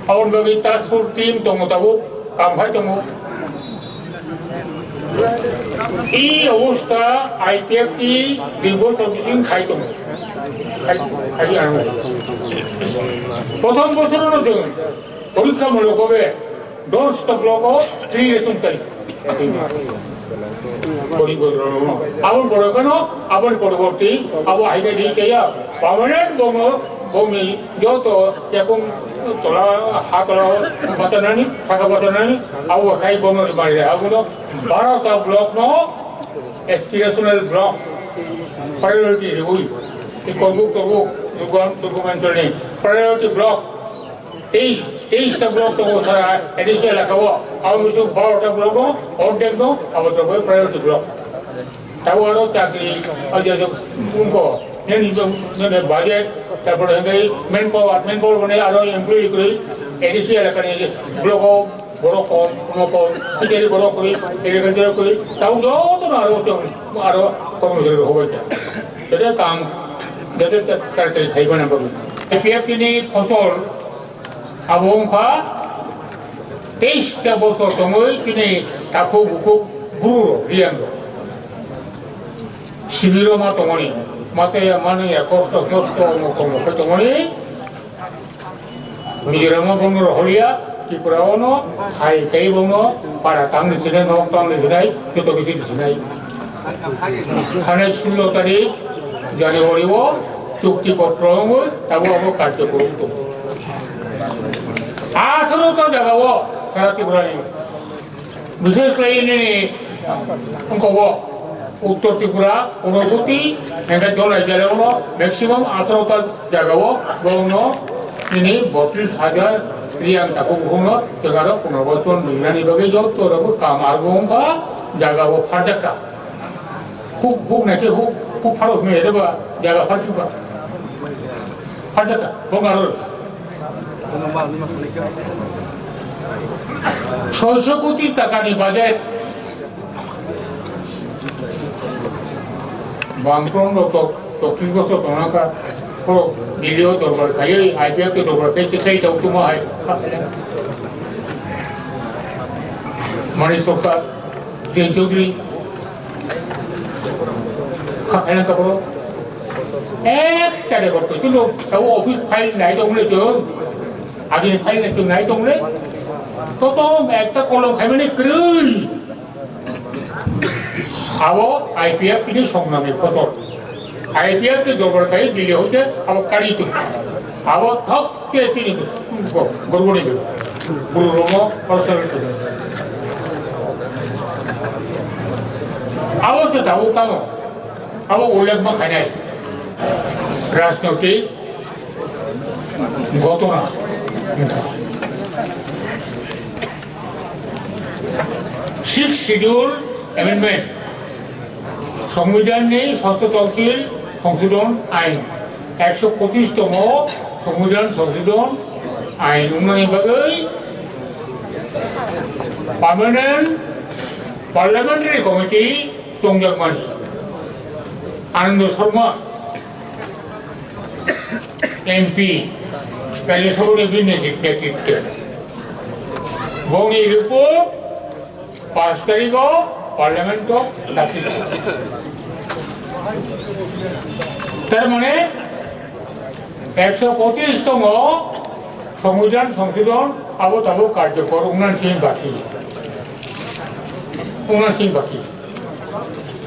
Aboni bagwi task force team tongo tabuk, kam khai tongo. I obostha IPFT dui bosor bising khai tongo. Khai, khai ano. Prothom bosorono chwng porikkamulok bhabe doshta block o three ration chai. Poribodolno. Aboni pore kano, aboni poroborti, abo haikhe di chaya. Permanent bono, bomi, joto, yakung, tola, ha tola, basanani, saka basanani, abo khai bono di mari. Abono barota block no aspirational block, priority riui. Ikolbuk tobuk, dugan, dugan choni, priority block. Teis, teis ta block tongo sara A D C elaka o. Abo musu baro ta block no, ordek no, abo to bai priority block. Tabo aro chakri, aja jo, unko, nini jo, nini budget, tarpore hingkai manpower, manpower mane aro employee kuri, A D C elaka ni block o, borok kom, kuno kom, kichari borok kuri, agriculture kuri, tabo joto no aro chakri, aro kormosari hobai ta. Jate kam, jate ta, ta, ta, thai bana babu. A P F ni phosol, Abo wngkha teis ta bosor tongwi chini takhuk bukhuk buru rok, riyang rok. Sibiro ma tongmani, masa ya mani ya kosto kosto mo tongmo khe tongmani. Mizoram o bono roholiya, Tripura o no, hai tei bono, para tangni sinai, nok tangni sinai, joto kisi sinai. Thane sullo tarik January o chukti potro wngwi tabuk abo karjokorom tongo. Aswk ta jaga o sara Tripura ni, bishesh khlai nini wngkha o Uttor Tripura, Unakoti, hingkhe Dolai jala o maximum atharoh ta jaga o bongno nini botris hajar riyang takhuk bukhukno chwng aro punorbaswan rinani bagwi joto rokbo kam arbo wngkha jaga o pharjakha. Huk, huk naikhe huk, huk pharo hwnwi reba jaga pharsuka. Pharjakha, bo garo. Soiso koti takani budget. Bangkron rok tok, tokris bosor tongnakha. Horo Delhi o dorbar khaiwi, I P F to dorbar khai, khai tau tumo hai. Mani Sokha. Jai Chaudhary, kha khaina ka boro. Ekta record koi, chwng tabo office file nai tong le chwng. Agini file nai chwng nai tong le. Totom ekta kolom khaimani kwrwi. Abo I P F ni songnani phosol. I P F ni dorbar khai Delhi hoite abo kari tu. Abo thok che chini go-, gorgoni go. Guru romo personal tu. Abo se tabuk tamo, abo ullekh ma khainai rajnoitik ghotona. Sixth Schedule Amendment, Songbidanni Sosto Tafsil Songshodhon Ain, ekso pochish tomo Songbidan Songshodhon Ain wngnani bagwi Permanent Parliamentary Committee chongjakmani. Anando Sharma, M P, Rajya Sabhani bini netritwe. Boni report paanch tarikh o Parliament o dakhil. Tar mane ekso pochish tomo Songbidan Songshodhon abo tabuk karjokor wngna simi baki. Wngna simi baki.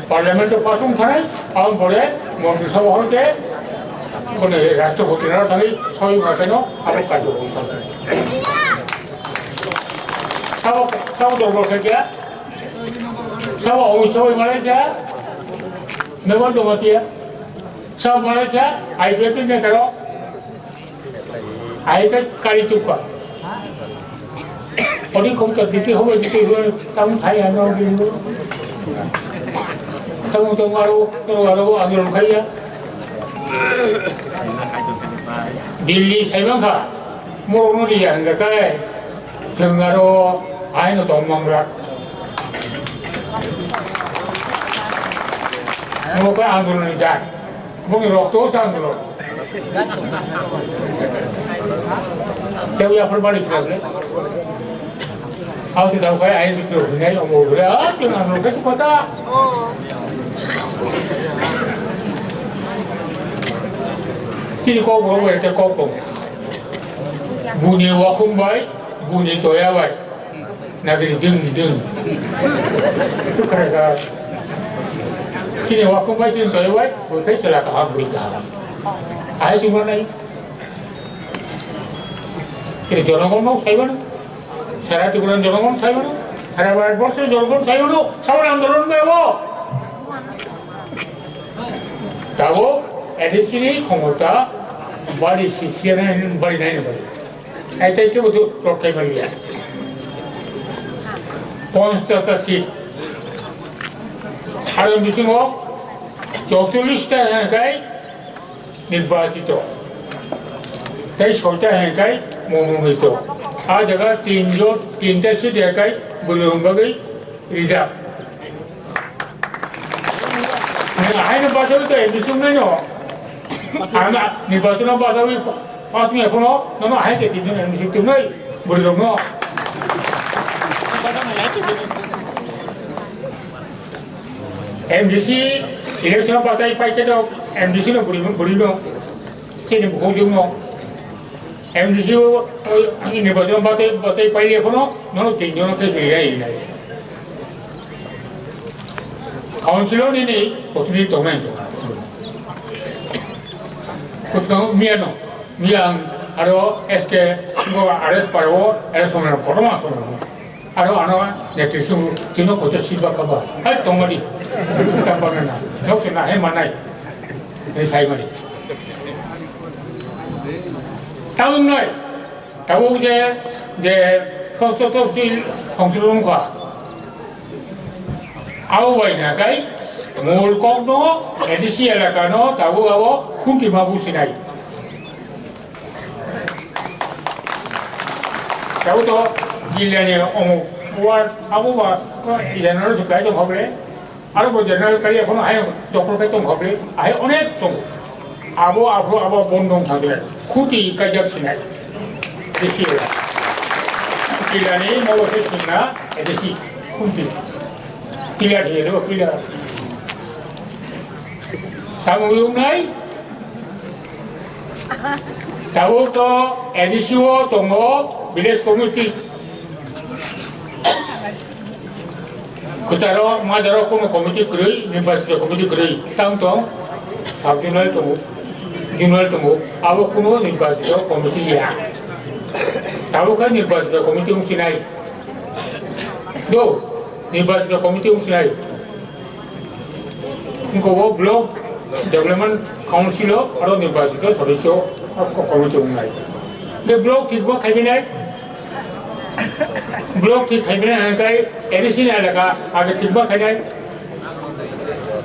Parliament o pass wng thanai, aboni pore Montri Sabha hoite, boni Rashtrapati no thangwi soi ma teno abo karjokor wng thanai. Sabo, sabo dorbar khe kya? Sabo Amit Shah bai malai kya? Member dong kya? Sabo malai kya? I P F T ni taro? Ai ka kari tuka. Odi khom to diti hobo diti hobo tam thai ano di. Tam to maro to aro andolon khaiya. Delhi sai bang kha. Moro no dia hanga kai. Sengaro ai no tong mangra. Mo ka andolon ni jai. Boni rokto sa andolon. Tei ya phar bari sila le. Au se dau kai ai mikro hinai omo bole a chuna no kai kota. Tini kok bo bo te kok ko. Buni wakhung bai, buni toya bai. Nagri ding ding. Kare ga. Chini wakhung bai chini toya bai, bo kai chela ka ha bui ka. Ai chuma nai. Kini jonogon no saiba no. Sara Tripura jonogon saiba no. Sara Bharat borso jonogon saiba no. Sabon andolon bai bo. Tabo A D C ni khomota bari sisiya nai bari nai bari. Ai tai tebo to rok kai bari ya. Ponchas ta seat. Aro bisingo chokcholish ta kai nirbachito. Tei soita hwnkhai mononito. A jaga tinjon, tinta seat hwnkhai bwrwi rok bagwi rijak. Nang ahaino bachawi to M D C wngnai no. Ang nirbachano bachawi pass wngya phano nono ahai se tinjon M D C wngnai bwrwi rokno. M D C election bachai pai khe to M D C no bwrwi, bwrwi no chini bukhuk jwk no M D C o, o, nirbachon bachai, bachai pai le phano nono tin jono khe suri ya inai. Council o nini protinidhi tongnai to. Kuskang miya no, miya ang aro S K go arrest paro, arrest somna photo ma somna. Aro ano netrisi chino koto siba kaba. Hai tongmani. Tampana na. Nok se na hai manai. Ni sai mani. Taung noi. Taung je, je sosto topsil songsodhon kha. Abo bai na kai mol kok no, A D C elaka no, tabu abo khunti ma businai. Tabuk to jilani omo ward abo ba general se kai tong kha ble. Aro bo general kai phano hai doktor kai tong kha ble. Hai onek tong. Abo aphuru abo bondong thang ble. Khuti kaijak sinai. Bisi ora. Jilani mo se sinna, A D C. Khuti. Clear he do clear. Tamo yung nai? Tabuk to A D C o tongo village committee. Kwcharo majaro kono committee kwrwi, nirbachito committee kwrwi. Tamo tong sub zonal tongo, zonal tongo. Abo kono nirbachito committee ya. Tabuk khe nirbachito committee wngsinai. Do, nirbachito committee wngsinai. Wngkha o Block Development Council o aro nirbachito sodosyo o committee wngnai. Tei block thikma khaibinai, block thik khaibinai hwnkhai A D C ni elaka age thikma khainai.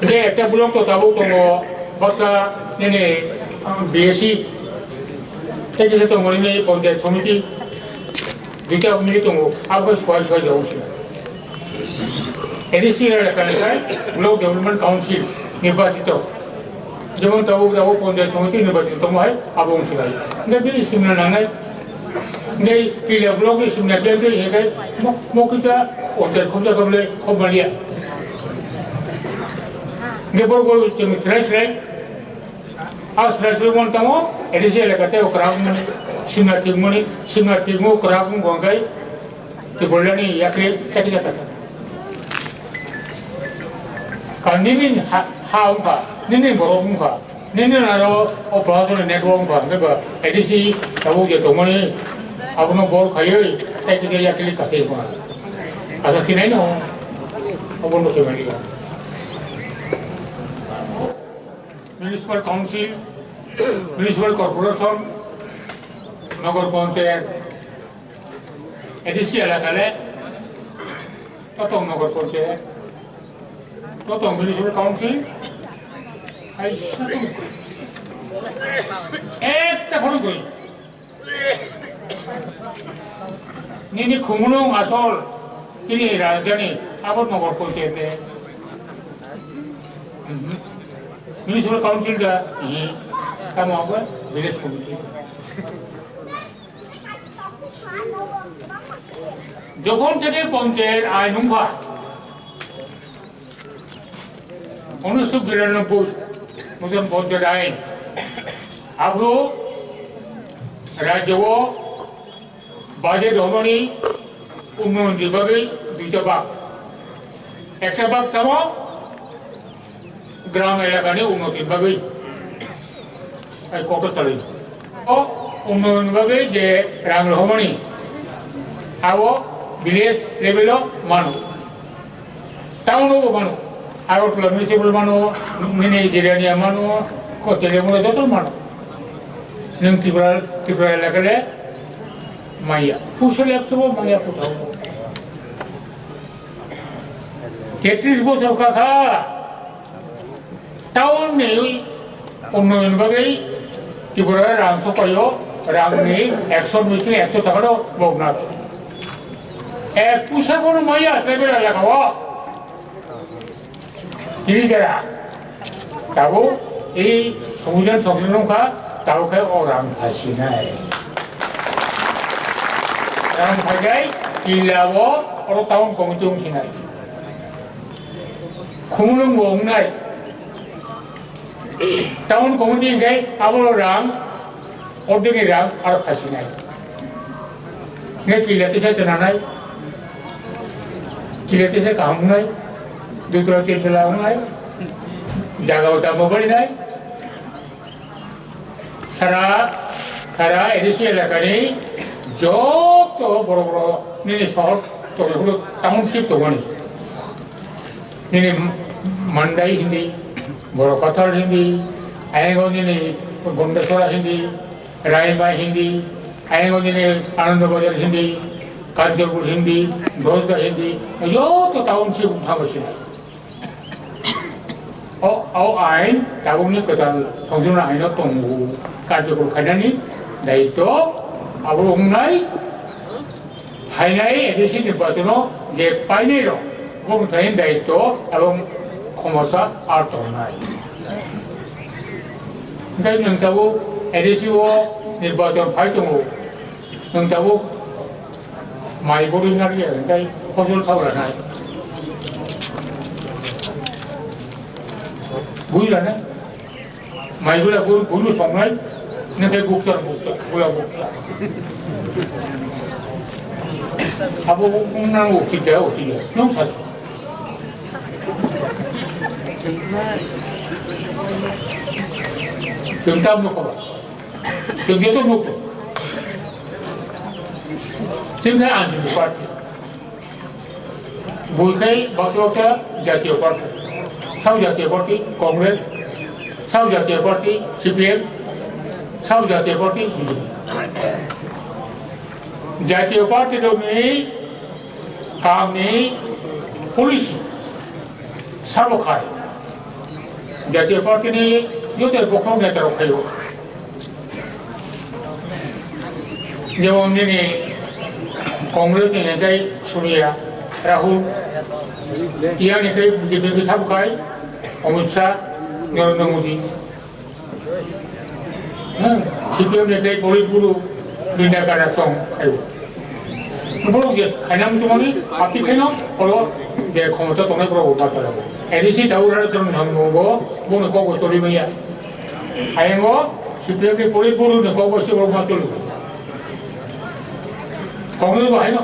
Tei ekta block to tabuk tongo baksa nini, um, B S C. Tei kisa tongo nini Panchayat Samiti. Duita mili tongo, abo swai swai jago si. A D C elaka ni khai Block Development Council nirbachito. Jemon tabuk tabuk Panchayat Samiti nirbachito tongmo hai abo wng si lai. Hingke bini simna nangnai. Hingke kila block ni simna biyang tei hingke mo, mo kisa Panchayat khobja khobjai khobmaliya. Hingke borok bo chwng srai srai. A srai srai mon tamo, A D C elaka tei okra moni, simna thik moni, simna thik mo okra mo gongkai. Tibolani yakri kati kata. Kan nini ha, ha wngkha, nini borok wngkha, nini naro o prohasoni network wngkha, hingke ba A D C tabuk je tongmani abono bor khaiwi tei kisa yakli kasai wngkha. Asa sinai no, obo no kemari. Municipal Council, Municipal Corporation, Nagar Panchayat, A D C elaka le, Totong Nagar Panchayat, Totong Municipal Council, hai satu. Ekta phone koi. Nini khumulwng asol, chini rajdhani, abo Nagar Panchayat de. Mhm. Municipal Council da, ihi. Tamo abo village committee. Jokhon theke Panchayat ain wngkha, unisho biranobboi, modern Panchayat ain. Abro rajyo o budget romani unnoyon ni bagwi duita bak. Ekta bak tamo gram elakani unnoti bagwi. Ai kok salai. O unnoyon bagwi je rang rohormani, abo village level o mano. Town o bo mano. Agartala municipal mano, nini Jirania mano, Kotele mano, joto mano. Nwng Tripura, Tripura elaka le maya. Puso lepso bo maya puta bo. Tetris bosor kakha. Town ni unnoyon bagwi Tripura rang sokayo, rang ni ekso ni sing ekso taka no bokna. Ek pusa bono maya tribal elaka o. Tini jera. Tabo ei songbidhan songkron wngkha, tabo khe o rang phaisinai. Rang phaigai, kila o, oro town committee wngsinai. Khumulwng bo wngnai. Town committee hingke abo rang, ordek ni rang aro phasinai. Hingke kila tisa chenanai, kila tisa kaham wngnai, dui tola tin tola wngnai, jaga o tamo barinai. Sara, sara A D C elakani joto borok borok nini sohor tongmani township tongmani. Nini Mandai hindi, Boropathar hindi, ayang nini Gondasora hindi, Raima hindi, ayang nini Anandabazar hindi, Kanchanpur hindi, Dosda hindi, joto township tamo sini. O, o ain tabukni kwtal songchorno aino tongo. Karjokor khainani daityo abo wngnai, phainai A D C nirbachono je painai rok, bo mwthangni daityo abo khomota ar tongnai. Hingke nwng tabuk A D C o nirbachon phai tongo, nwng tabuk Mai bwrwi narya, hingkai phosol saura nai. Bui lana. Mai bula bui, bui lu songnai. Nengkai bukchar, bukchar, bula bukchar. Abo wngnang uchi da, uchi da. Nung sas. Chwng tam no khoba. Chwng joto nuk. Chwng khe Anjali party. Bui khai baksa baksa jatiyo party. South Jatiya Party, Congress, South Jatiya Party, C P M, South Jatiya Party, B J P. Jatiya Party rokni kamni policy sabo khai. Jatiya Party ni joto bokhorok neta rok khaio. Jemon nini Congress ni hwnkhe Surya, Rahul, yang hwnkhe B J P ni sabo khai, Amit Shah, Narendra Modi. Hmm, C P M ni hwnkhe Politburo, Brinda Kara Chong, ayo. Borok je khainam chumani, party khaino, oro je khomota tongnai borok bo bacha jago. A D C tau rara chwrwng thangbo, bono kok bo choli manya. Ayang o C P M ni Politburo ni kok bo se borok ma choli. Congress bo haino,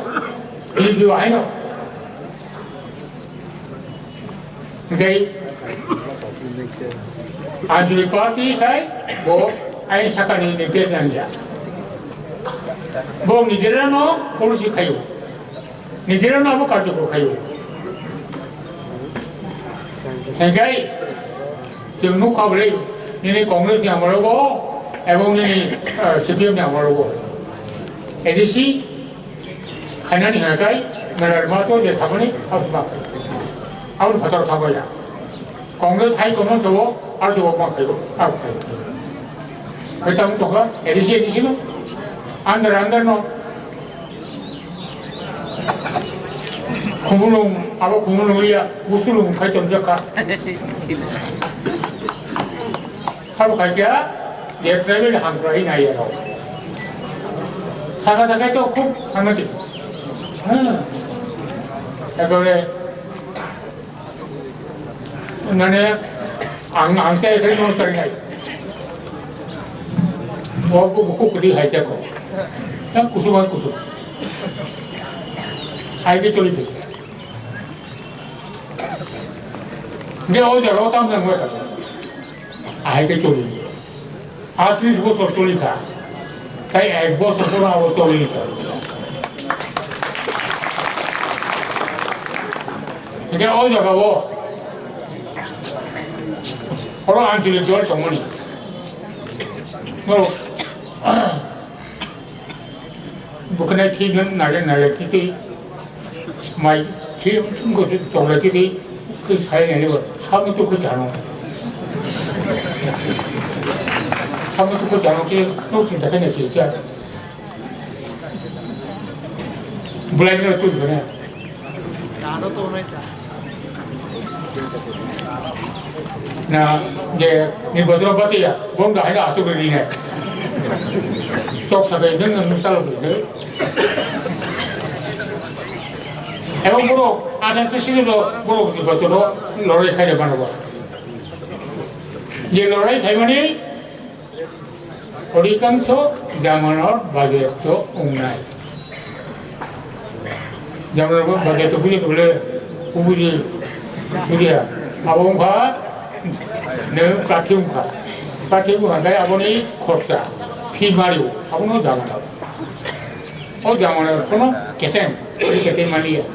B J P bo haino. Hingke Anjali party khai bo ain sakani nirdesh nangya. Bo nijera no policy khayo. Nijera no abo karjokor khayo. Hingke chwng nukha bwlai nini Congress ni amalo bo ebong nini, eh, C P M ni amalo bo. A D C Khainani hwnka khe, mela rwma to je saboni, abo se ma khai. Abo ni phataro thangbai ya. Congress hai tongmani sabo, aro se bo ma khai, abo khai. Hai tamo tongkha, A D C, A D C no. Under, under no. Khumulwng, abo khumulwng ya, busulwng khai tongjakha. Sabo khai khe, je tribal hamkrai nai ya rok. Saka saka to khub sangatik. Hmm. Ekore, nane, ang, ang se ekore no tari nai. Bo, bo, bo, khub kudi hai te ko. Yang kusum, ang kusum. Hai ke choli pe. Nge o jaro tam nang wata. Ahai khe choli. Atris bosor choli kha. Tai ek bosor pora o choli kha. Hingke o jaga o. Oro Anjali dol tongmani. No. Bwkhwnai thwi nung nare nare titi mai thwi wngkha se tongla titi khe sai nai bo samung twi khe chano. Samung twi khe chano khe nuk sinta khe nai se kya. Bulai ni tu bana. Na, je, ni bojro bati ya, bong ga haina asuk ri ne. Chok sabai nung nung chalo ri ne. Ebong borok, athas se sini lo, borok ni bojro, lorai khai de mano ba. Je lorai khai mani, Odhikangsho jamanor bajoyapto wngnai. Jamanor bajoyapto buji tole, buji, bujiya. Abo wngkha, nw kathi wngkha. Kathi wngkha khe aboni khorsa, fee mario, abono jamanor. O jamanor kono keseng, ori kete maliya.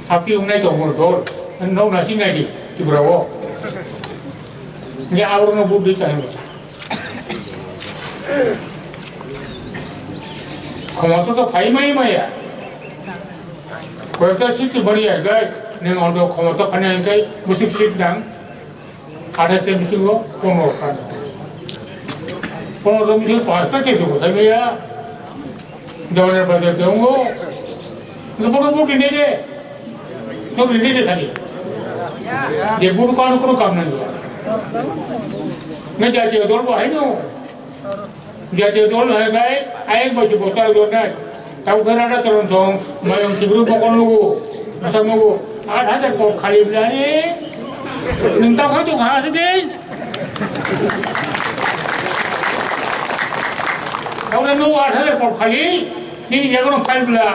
Happy wngnai tongo dol, nok nasi nai di, Tripura o. Nge aborno buddi tani. Khomota to phai mai maya. Koyekta seat bari ya gai, neng ondo khomota phani ya gai, musik seat nang. Athas se bisingo ponoro khan. Ponoro bisingo pasta se jugo thai maya. Jamanor bajoyapto wngo. Nge bono vote rinai de. Nge rinai de sani. Je bono kano kono kam nang ya. Nge jatiyo dol bo haino. Jatiyo dol hai gai, ayek bosi bosar dol nai. Tau khe Radha Charan song, Mayung Tibru bokol nugo. Masa nugo. Aat hajar pot khali blani. Nung tau khai tong ha se de. Tau le nugo aat hajar pot khali. Nini jaga no file bla.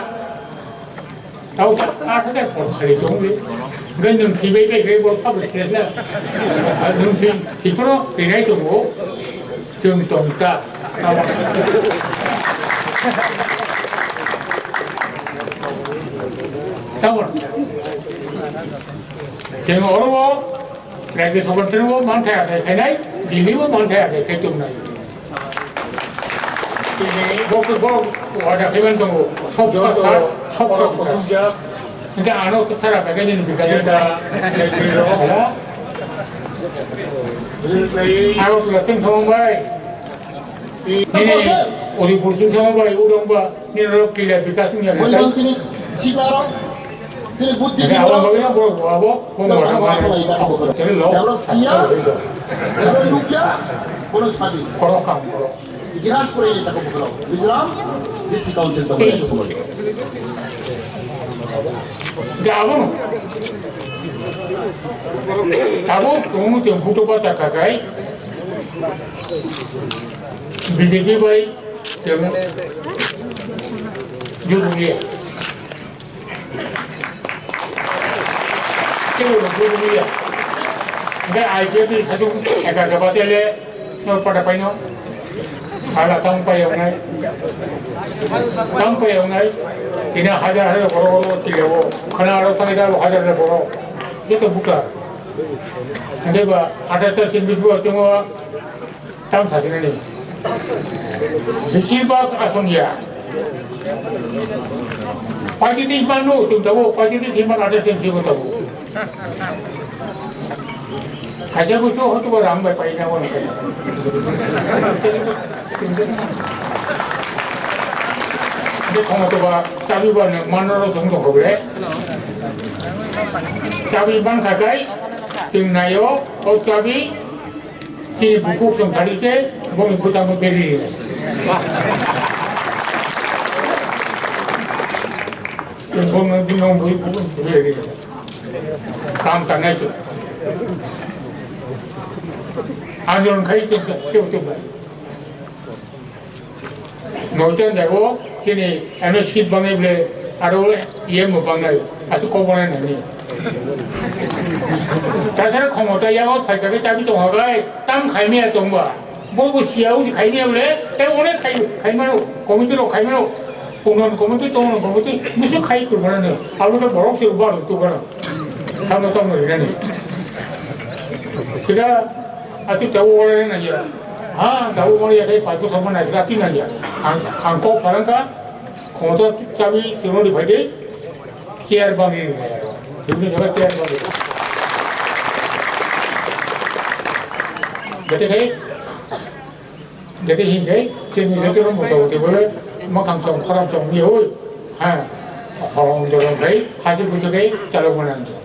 Tau sa aat hajar pot khali tong le. Gai nung thibai bai gai bol sab le se la. Nung thi, thi kono rinai tongo. Chwng tong ta. Tamo. Chwng oro bo Rajya Sabha tini bo manthai akai khainai, Delhi bo manthai akai khai tongnai. Bo khe bo wada khaiman tongo, sabka saath, sabka vikas. Hingke ano khe sara bai khe nini vikas wngkha. Omo? Aro khe chwng samung bai. Nini Udaypur chwng samung bai, Udong ba. Nini rok kile vikas wngya khe. Mujang tini sikla rok, tini buddhi. Hingke abo bagwi no borok bo abo, bo borok bo abo. Tini lo. Tini lo siya, tini lo nukya, bono saji. Korok kam, korok. Itihas pore ye tako bukro. Mizoram, D C Council to. Hingke abo no. Abo, kono te buto ba chaka kai. B J P bai, temo. Jurumia. Temo jurumia. Ngai I P F ni sajung eka gaba tele, no pada paino. Hala tang pai onai. Tang pai onai. Ina hajar hajar boro boro tile o. Khana aro tang ida hajar hajar boro. Jeto buka. Ngai ba, atas ta sim bisbo temo. Tam sasinani. Besir bhag ason ya. Pachiti manu tum tabo, pachiti siman ada sem sibo tabo. Kaisa busu hotu ba ram bai pai na wan kai. Dekho to ba, chabi ba ne mano ro song to hobe. Chabi ban khakai, chwng nayo, o chabi, Chini bukhuk chwng thani se boni bwsamo beri rinai. Chwng bongno bini bwi beri rinai. Kam tangnai se. Andolon khai chwng chwng chwng bai. Noita jago chini M S K bangai ble aro E M bo bangai asu kok banai nani. Tasara khomota yago phaikha khe chabi tong hagai tam khaimia tongba. Bo bo siya usi khaimia ble te one khai khaimano committee rok khaimano. Tongnon committee tongnon committee musu khai kurbanani. Abo khe borok se ubar tu kana. Samno tongno rinani. Sida Asik tabuk ore na ya. Ha, tabuk ore ya, tei pai bwsakma naisik a tin na ya. Ang, ang kok sarang ka, khonsa chabi tino di phai di, chair bang ni ya. Duni jaga chair bang ni. Jate khai, jate hin khai, chini jate rom bota bota bole, makam song, khoram song ni oi. Ha, khorang jorong khai, hasi busu khai, chalo bonan jo.